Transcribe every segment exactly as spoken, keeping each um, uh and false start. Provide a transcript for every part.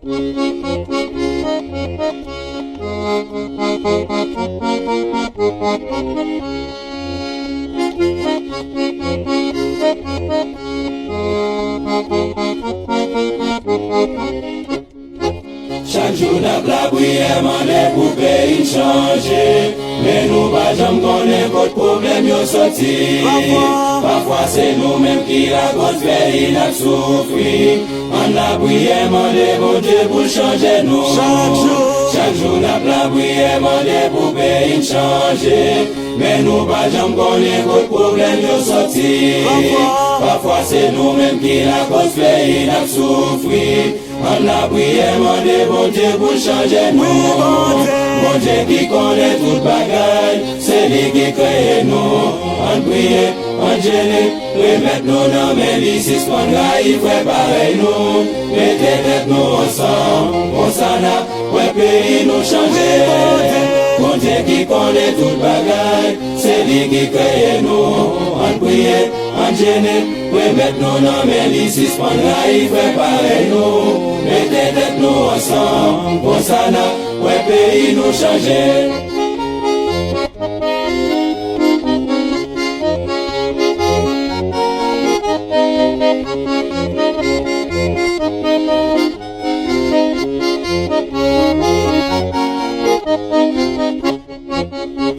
Chak jou n ap lapriyè, mande pou peyi n chanje. Men nou pa janm konnen kot pwoblèm yo soti. Pafwa se nou menm ki lakoz peyi n ap soufri. Ann lapriyè, mande Bondye pou l chanje nou. Chak jou. Chak jou n ap lapriyè, mande pou peyi n chanje. Men nou pa janm konnen kot pwoblèm yo soti. Pafwa. Pafwa se nou menm ki lakoz peyi n ap soufri. Ann lapriyè, mande Bondye pou l chanje nou. Wi, Bondye. Bondye ki konnen tout bagay, se li ki kreye nou. Ann priye, ann jene, remèt nou nan men li, sispann rayi frè parèy nou. Mete tèt nou ansanm, konsa n ap wè peyi nou chanje. Wi, Bondye. Bondye ki konnen tout bagay, se li ki kreye nou. Ann priye, ann jene, remèt nou nan men li, sispann rayi frè parèy nou. Mete tèt nou ansanm, konsa n ap wè peyi nou chanje.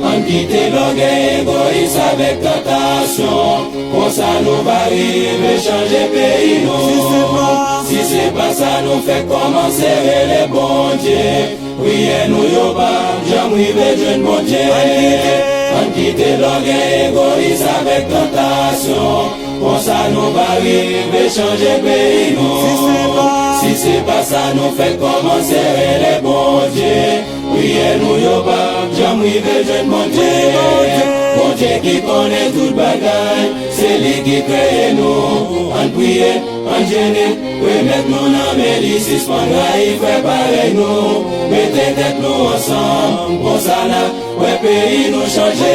Ann kite lògèy, egoyis avèk tantasyon. Konsa nou va rive chanje peyi nou. Si se pa, si se pa sa, nou fèk kòmanse rele Bondye. Priyè nou yo p ap janm rive jwenn Bondye. Ann kite, ann kite lògèy, egoyis avèk tantasyon. Konsa nou va rive chanje peyi nou. Si se pa, si se pa sa, nou fèk kòmanse rele Bondye. Priyè nou yo p ap janm rive jwenn Bondye. Bondye ki konnen tout bagay, se li ki kreye nou. Ann priye, ann jene, remèt nou nan men li, sispann rayi frè parèy nou. Mete tèt nou ansanm, konsa n ap wè peyi nou chanje.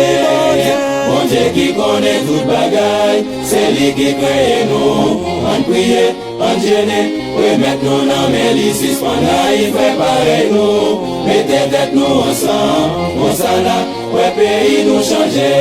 Bondye ki konnen tout bagay, se li ki kreye nou. Ann priye, ann jene, remèt nou nan men li, sispann rayi frè parèy nou. Mete tèt nou ansanm, konsa n ap wè peyi nou chanje.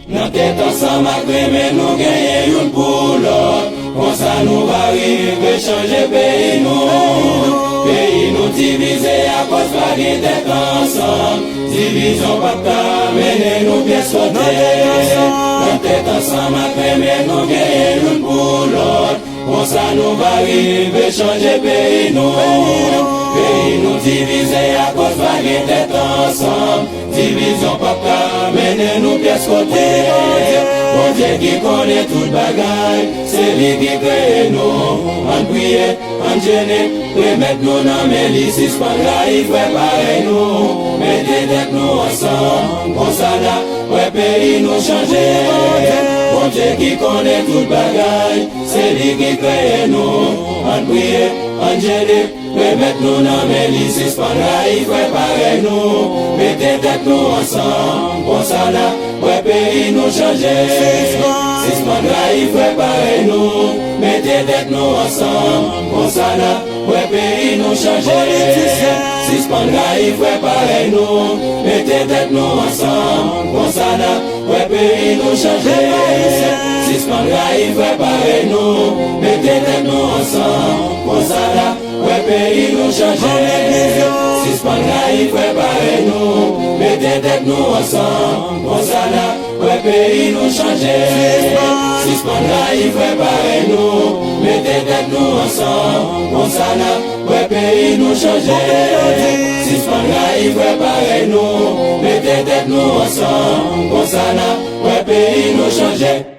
Nan tèt ansanm ak renmen nou genyen youn pou lòt. Konsa nou va rive chanje peyi nou. Peyi nou divize akoz pa gen tèt ansanm. Divizyon p ap ka mennen nou pyès kote. Nan tèt ansanm ak renmen nou genyen youn pou lòt. Konsa nou va rive chanje peyi nou. Peyi nou divize akoz pa gen tèt ansanm. Divizyon p ap ka mennen nou pyès kote. Bondye ki konnen tout bagay, se li ki kreye nou. Ann priye, ann jene, remèt nou nan men li, sispann rayi frè parèy nou. Mete tèt nou ansanm, konsa n ap wè peyi nou chanje. Bondye ki konnen tout bagay, se li ki kreye nou. Ann priye, ann jene, remèt nou nan men li, sispann rayi frè parèy nou. Mete tèt nou ansanm, konsa n ap wè peyi nou chanje. Sispann rayi frè parèy nou. Mete tèt nou ansanm, konsa n ap wè peyi nou chanje. Sispann rayi frè parèy nou. Mete tèt nou ansanm, konsa n ap wè peyi nou chanje. Sispann rayi frè parèy nou. Mete tèt nou ansanm, konsa n ap wè peyi nou chanje. Sispann rayi frè parèy nou. Mete tèt nou ansanm, konsa n ap wè peyi nou chanje. Sispann rayi frè parèy nou. Mete tèt nou ansanm, konsa n ap wè peyi nou chanje. Sispann rayi frè parèy nou. Mete tèt nou ansanm, konsa n ap wè peyi nou chanje.